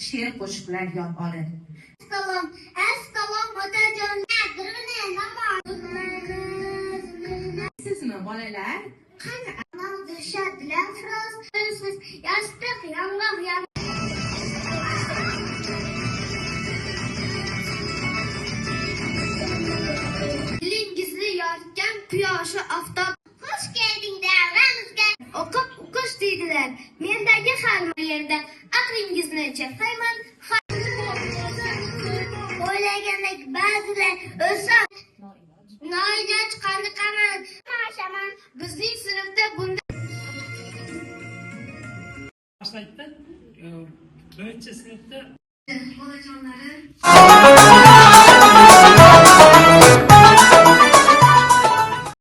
She'r qo'shiqlar yod olin. Assalom, assalom, otajon. Sizmi, bolalar? Qani? Yostiq, yong'oq, yong'oq. Dilingizni yoritgan quyoshi oftob. Xush kelding davramizga. O'qib o'qish deydilar. Mendagi har yerda aqlingizni cheklayman. O'ylagandek ba'zilar o'lsa noiloj qoniqaman. Mashaman. Bizning sinfda bunda Boshlaydida, birinchi sinfda bolajonlarim.